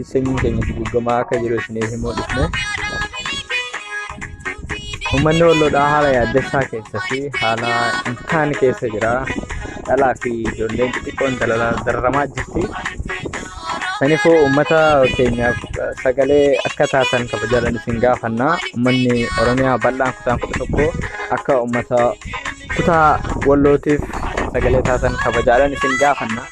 Sanyiin keenya duguuggamaa akka jiru isiniif himuu dhufne. Uummanni Walloodhaa haala yaaddessaa keessa fi haala hin taane keessa jira. Dhalaa fi ijoolleen xixiqqoon dararamaa jirti. Kanaafuu uummata keenyaaf sagalee akka taatan kabajaadhaan isin gaafanna. Uummanni Oromiyaa bal'aan kutaan 11 akka uummata kutaa Wallootiif sagalee taatan kabajaadhaan isin gaafanna.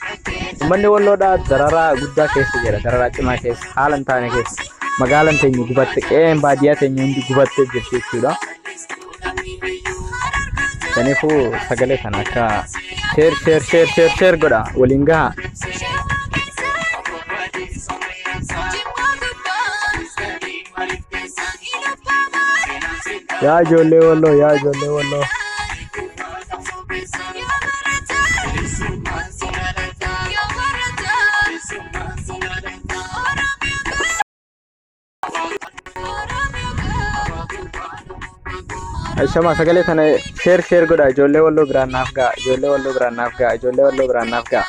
Uummanni Walloodhaa dararaa guddaa keessa jira. Dararaa cimaa keessa haala hin taane keessa. Magaalaan teenya gubatte qe'een baadiyyaa teenya hundi gubattee jirti jechuudha. Kanaafuu sagalee kana akka sheer sheer sheer sheer sheer godha waliin gaha. Yaa ijoollee Walloo, yaa ijoollee Walloo. Ashama sagalee tana sheer sheer godha ijoollee Walloo biraan naaf ga'a, ijoollee Walloo biraan naaf ga'a, ijoollee Walloo biraan naaf ga'a.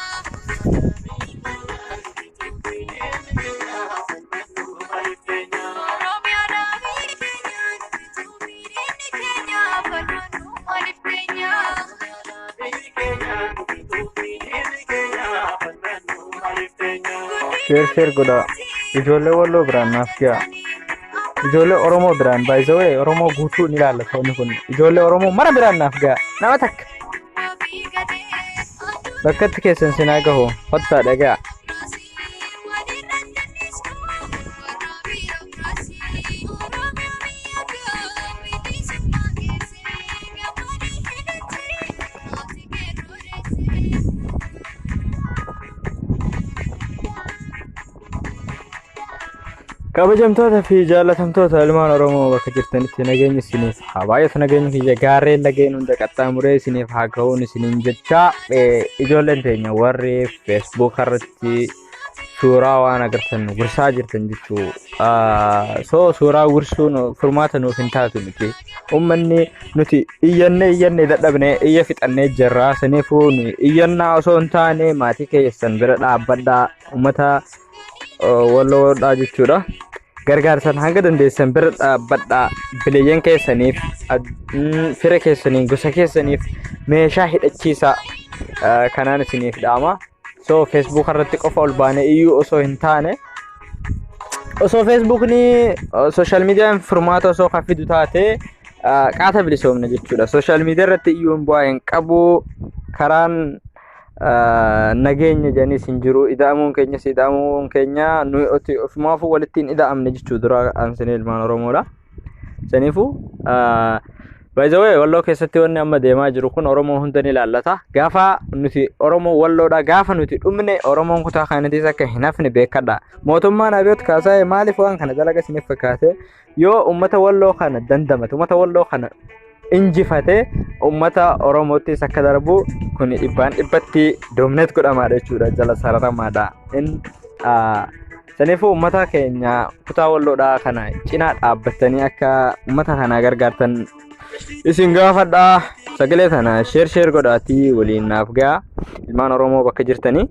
Sheer sheer godha ijoollee Walloo biraan naaf ga'a. Ijoollee Oromoo biraan, by the way, Oromoo guutuu ni ilaallata wanni kun. Ijoollee Oromoo mara biraan naaf ga'a. Nama takka bakkatti keessan sinaa gahu hottaa dhagaa. Kabajamtoota fi jaallatamtoota ilmaan Oromoo bakka jirtanitti nageenyi isiniif haa baay'atu. Nageenyi kiyya gaarreen lageen hunda qaxxaamuree isiniif haa ga'uun isiniin jecha. Ijoolleen teenya warri Facebook irratti suuraa waan agartan gursaa jirtan jechuu, so suuraa gursuun furmaata nuuf hin taatu miti. Uummanni nuti iyyannee iyyannee dadhabnee iyya fixannee jirra. Saniifuu nu iyyannaa osoo hin taane maatii keessan bira dhaabbadhaa, uummata Walloodhaa jechuudha. Gargaarsan hanga dandeessan bira dhaabbadhaa, bileeyyan keessaniif, fira keessaniif, gosa keessaniif meeshaa hidhachiisaa. Kanaan isiniif dhaama. So Facebook irratti qofa ol baanee iyyuu osoo hin taane, osoo Facebookni social miidiyaan furmaata osoo kan fidu taate qaata bilisoomna jechuudha. Social miidiyaa irratti iyyuun bu'aa hin qabu. Karaan nageenya jedhaniis hin jiru. Ida'amuun keenyas ida'amuun keenya nuyi ofumaafuu walitti hin ida'amne jechuu dura aansinee ilmaan Oromoodha. Saniifuu, by the way, Walloo keessatti wanni amma deemaa jiru kun Oromoo hunda ni ilaallata. Gaafa nuti Oromoo Walloodha gaafa nuti dhumne Oromoon kutaa kanatis akka hin hafne beekadha. Mootummaan Abiyoot Kaasaayee maaliif waan kana dalaga isiniif fakkaate? Yoo uummata Walloo kana dandamate, uummata Walloo kana injifate, uummata Oromoottis akka darbu kun dhibbaan dhibbatti dominate godhamaadha jechuudha, jala sararamaadha. Saniifuu uummata keenya kutaa Walloodhaa kana cinaa dhaabbattanii akka uummata kana gargaartan isin gaafadha. Sagalee tana share share godhaatii waliin naaf ga'a. Ilmaan Oromoo bakka jirtanii.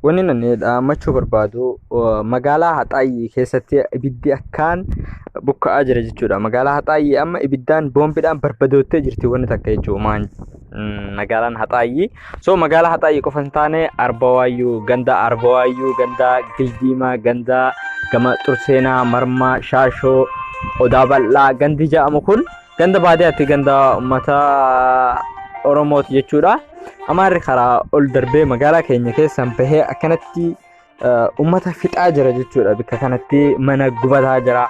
Wanni ani dhaammachuu barbaadu, magaalaa Haxaayyii keessatti ibiddi akkaan bukka'aa jira jechuudha. Magaalaa Haxaayyii amma ibiddaan boombiidhaan barbadoottee jirti wanni takka jechuudha. Magaalaan Haxaayyii. So magaalaa Haxaayyii qofa hin taane, Arbawaayyuu, ganda Arbawaayyuu, ganda Gildiimaa, ganda gama Xurseenaa, Marmaa, Shaashoo, Odaa Bal'aa gandi jedhamu kun ganda baadiyyaatti ganda uummata Oromooti jechuudha. Amaarri karaa ol darbee magaalaa keenya keessaan bahee akkanatti uummata fixaa jira jechuudha. Bakka kanatti mana gubataa jira.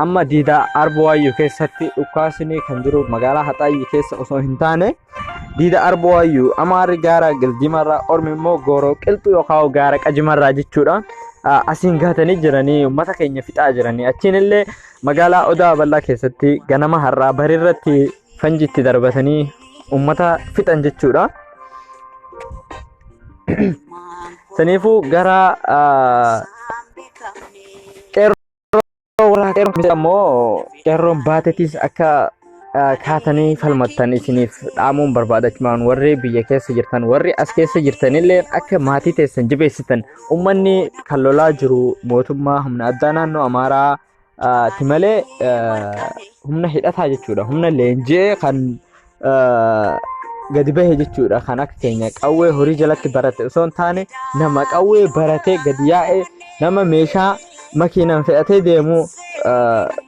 Amma diidaa Arbawaayyuu keessatti dhukaasni kan jiru magaalaa Haxaayyii keessa osoo hin taane diida Arbawaayyuu, Amaarri gaara Gildiimarraa, Ormi immoo Gooroo Qilxuu yookaan gaara Qajimarraa jechuudha. Asiin gaatanii jiranii uummata keenya fixaa jiranii. Achiin illee magaalaa Odaa Bal'aa keessatti ganama har'aa bariirratti fanji itti darbatanii uummata fixan jechuudha. Saniifuu gara qeerroo warra qeerroo ammoo qeerroon baatetis akka kaatanii falmattan isiniif dhaamuun barbaada. Achumaan warri biyya keessa jirtan, warri as keessa jirtanillee akka maatii teessan jabeessitan. Uummanni kan lolaa jiru mootummaa humna addaa naannoo Amaaraa ti malee humna hidhataa jechuudha. Humna leenji'ee kan gadi bahe jechuudha. Kan akka keenya qawwee horii jalatti barate osoo hin taane, nama qawwee baratee gadi yaa'ee, nama meeshaa makiinaan fe'atee deemu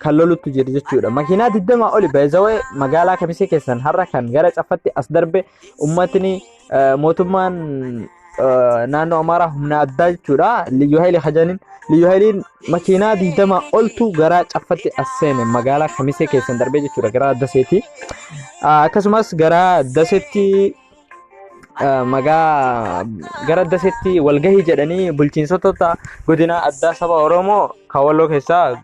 kan lolutti jiru jechuudha. Makiinaa 20 oli beezawee magaalaa Kamisee keessan har'a kan gara Caffatti as darbe uummatni, mootummaan naannoo Amaaraa humna addaa jechuudha. Liyyuu Haayilii Hajaniin, Liyyuu Haayiliin makiinaa 20 oltu gara Caffatti as seene, magaalaa Kamisee keessan darbee jechuudha, gara Daseeti. Akkasumas gara Daseetti magaa gara Daseetti walgahii jedhanii bulchiinsota godina addaa saba Oromoo kan Walloo keessaa,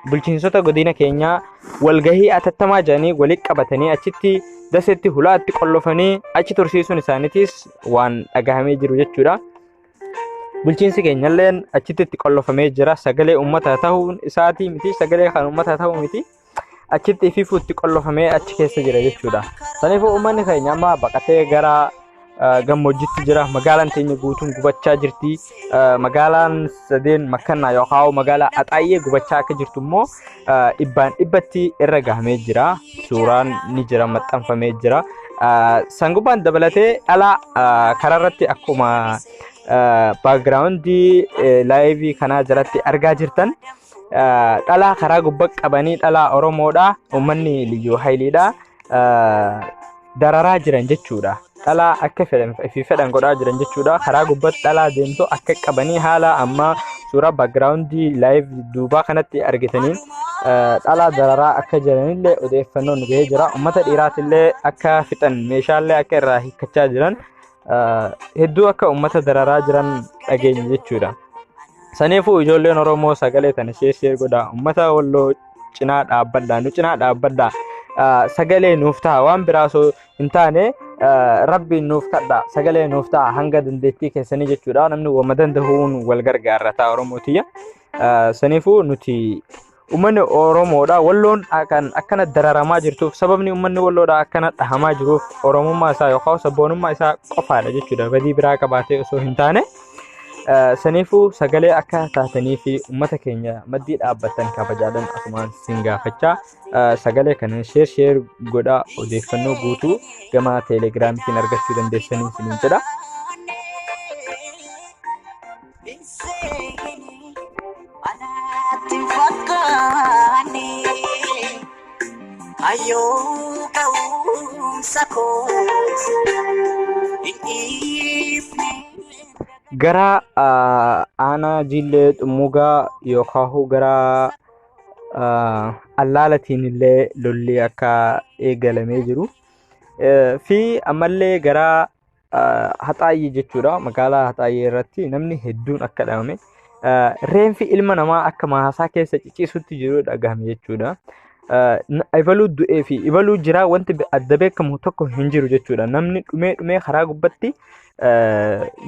bulchiinsota godina keenyaa walgahii atattamaa jedhanii walitti qabatanii achitti Daseetti hulaatti qollofanii achi tursiisuun isaaniitis waan dhagahamee jiru jechuudha. Bulchiinsi keenyalleen achitti itti qollofamee jira. Sagalee uummataa ta'uun isaatii miti, sagalee kan uummataa ta'uu miti. Achitti ifiifuu itti qollofamee achi keessa jira jechuudha. Saniifuu uummanni keenya amma baqatee gara gammoojjitti jira. Magaalaan teenya guutuun gubachaa jirti. Magaalaan sadeen Makkannaa yookaan magaalaa Axaayyee gubachaa akka jirtu immoo dhibbaan dhibbatti irra gahamee jira. Suuraan ni jira, maxxanfamee jira. Sangubbaan dabalatee dhalaa karaarratti akkuma baakgiraawundii laayivii kanaa jalatti argaa jirtan, dhalaa karaa gubbaa qabanii, dhalaa Oromoodha. Uummanni Liyyuu Hayiliidha. Dararaa jiran jechuudha. Dhalaa akka fedhan fi fedhan godhaa jiran jechuudha. Karaa gubbaatti dhalaa deemtu akka qabanii haala ammaa suuraa baakgiraawundii laayiv duubaa kanatti argitaniin dhalaa dararaa akka jiranillee odeeffannoon nu gahee jira. Uummata dhiiraatillee akka fixan, meeshaalee akka irraa hiikkachaa jiran, hedduu akka uummata dararaa jiran dhageenya jechuudha. Saniifuu ijoolleen Oromoo sagalee tana share share godhaa. Uummata Walloo cinaa dhaabbadhaa. Nu cinaa dhaabbadhaa. Sagalee nuuf ta'a, waan biraa osoo hin taane rabbiin nuuf kadhaa, sagalee nuuf ta'a hanga dandeettii keessanii jechuudha. Namni wama danda'uun wal gargaarra ta'a, Oromootiyya. Saniifuu nuti uummanni Oromoodha. Walloon kan akkana dararamaa jirtuuf, sababni uummanni Walloodha akkana dhahamaa jiruuf Oromummaa isaa yookaan sabboonummaa isaa qofaadha jechuudha. Badii biraa qabaatee osoo hin taane. Saniifuu sagalee akka taatanii fi uummata keenya maddii dhaabbattan kabajaadhaan asumaan sin gaafachaa, sagalee kana share share godhaa, odeeffannoo guutuu gama teelegiraamiitiin argachuu dandeessanii isiniin jedha. Anaatti hin fakkaanne hayyoo ka'umsa koo hin dhiifne. Gara aanaa Jiillee Xummugaa yookaan gara Allaalatiin illee lolli akka eegalamee jiru fi ammallee gara Haxaayyee jechuudha. Magaalaa Haxaayyee irratti namni hedduun akka dhabame, reenfi ilma namaa akka maasaa keessa ciciisutti jiru dhagahame jechuudha. Ibaluu du'ee fi ibaluu jiraa wanti adda beekamu tokko hin jiru jechuudha. Namni dhumee dhumee karaa gubbatti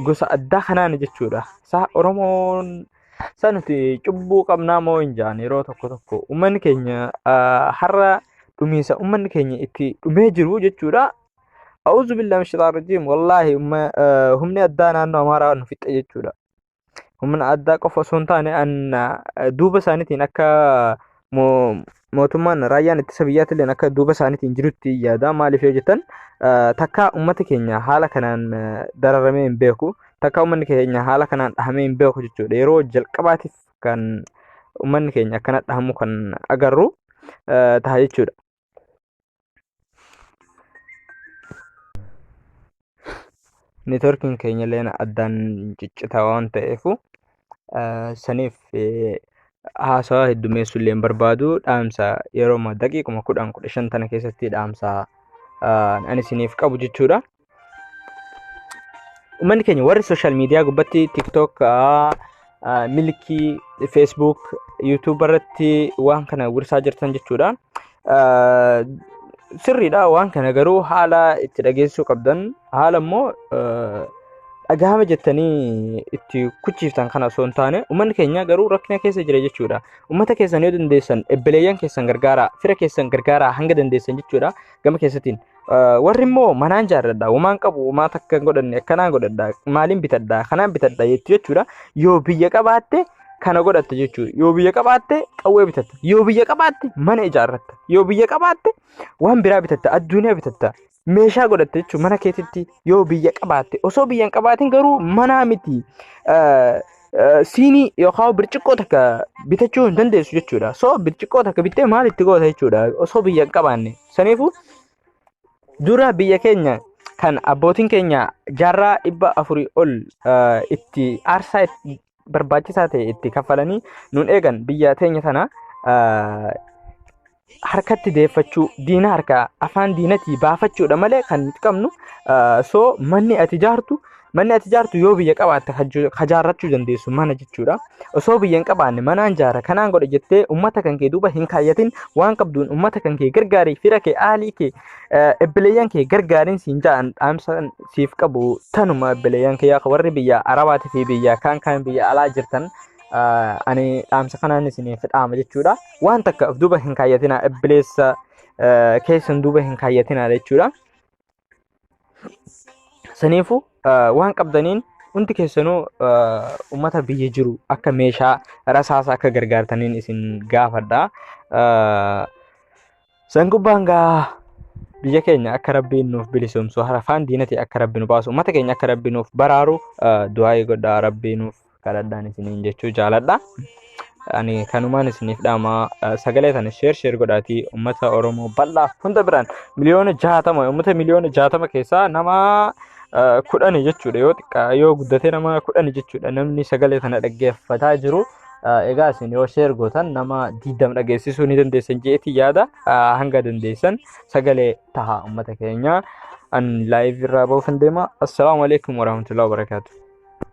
gosa addaa kanaan jechuudha. Isaa Oromoon isa nuti cubbuu qabnaa moo hin jaan yeroo tokko tokko uummanni keenya har'a dhumiinsa uummanni keenya itti dhumee jiru jechuudha. A'uuzu billahi min shayxaani rajiim. Wallaahi humni addaa naannoo Amaaraa nu fixe jechuudha. Humna addaa qofa osoo hin taane, an duuba isaaniitiin akka mootummaan raayyaan ittisa biyyaatillee akka duuba isaaniitiin jirutti yaada. Maaliif yoo jettan, takka uummata keenya haala kanaan dararamee hin beeku. Takka uummanni keenya haala kanaan dhahamee hin beeku jechuudha. Yeroo jalqabaatiif kan uummanni keenya akkana dhahamu kan agarru ta'a jechuudha. Neetworkiin keenya illee addaan ciccitaa waan ta'eef, saniif haasawaa heddummeessuu illee hin barbaadu. Dhaamsa yeroo daqiiquma 10 15 tana keessatti dhaamsa ani isiniif qabu jechuudha. Uummanni keenya warri sooshaal miidiyaa gubbatti TikTok, Milkii, Facebook, YouTube irratti waan kana wirsaa jirtan jechuudha. Sirriidha waan kana, garuu haala itti dhageessuu qabdan, haala immoo dhagahama jettanii itti kuchiiftan kana osoo hin taane uummanni keenya garuu rakkina keessa jira jechuudha. Uummata keessan yoo dandeessan ebbeleeyyan keessan gargaaraa, fira keessan gargaaraa hanga dandeessan jechuudha gama keessatiin. Warri immoo manaan jaarradha, homaan qabu, homaa takka hin godhanne, akkanaan godhadha, maaliin bitadha, kanaan bitadha jettu jechuudha. Yoo biyya qabaatte kana godhatta jechuudha. Yoo biyya qabaatte qawwee bitatta. Yoo biyya qabaatte mana ijaarratta. Yoo biyya qabaatte waan biraa bitatta, addunyaa bitatta. Meeshaa godhatta jechuudha mana keetitti yoo biyya qabaatte. Osoo biyya hin qabaatin garuu manaa miti. Siinii yookaan birciqqoo takka bitachuu hin dandeessu jechuudha. So birciqqoo takka bittee maal itti goota jechuudha osoo biyya hin qabaanne. Saniifuu dura biyya keenya kan abbootiin keenya jaarraa 400 ol itti aarsaa barbaachisaa ta'e itti kaffalanii nuun eegan biyya teenya tana harkatti deeffachuu diina harkaa afaan diinatii baafachuudha malee kan nuti qabnu. So manni ati ijaartu yoo biyya qabaatte kajaarrachuu dandeessu mana jechuudha. Osoo biyya hin qabaanne manaan jaara kanaan godhe jettee ummata kan kee duuba hin kaayyatin. Waan qabduun ummata kan kee gargaarii, fira kee, aalii kee, ebbeleeyyan kee gargaariin siin ja'an. Dhaamsa siif qabu tanuma, ebbeleeyyan kee yaa warri biyya arabaatii fi biyya kaan kaan biyya alaa jirtan, ani dhaamsa kanaan isiniif dhaama jechuudha. Waan takka of duuba hin kaayyatina, ebbeleessa keessan duuba hin kaayyatina jechuudha. Saniifuu waan qabdaniin hundi keessanuu uummata biyya jiru akka meeshaa rasaasa akka gargaartaniin isin gaafadha. San gubbaan gaa biyya keenya akka rabbiin nuuf bilisoomsu, afaan diinati akka rabbi nu baasu, uummata keenya akka rabbi nuuf baraaru du'aa'ii godhaa, rabbii nuuf kadhadhaan isiniin jechuu jaaladha. Ani kanumaan isiniif dhaama. Sagalee tana share share godhaatii uummata Oromoo bal'aa hunda biraan miliyoona 60, uummata miliyoona 60 keessaa nama 10 jechuudha, yoo xiqqaa yoo guddatee nama 10 jechuudha namni sagalee tana dhaggeeffataa jiru. Egaa isin yoo share gootan nama 20 dhageessisuu ni dandeessan jeetii yaada. Hanga dandeessan sagalee taha uummata keenya. An live irraa bahuuf hin deema. Assalaamu alaikum warahmatullahi wabarakaatuh.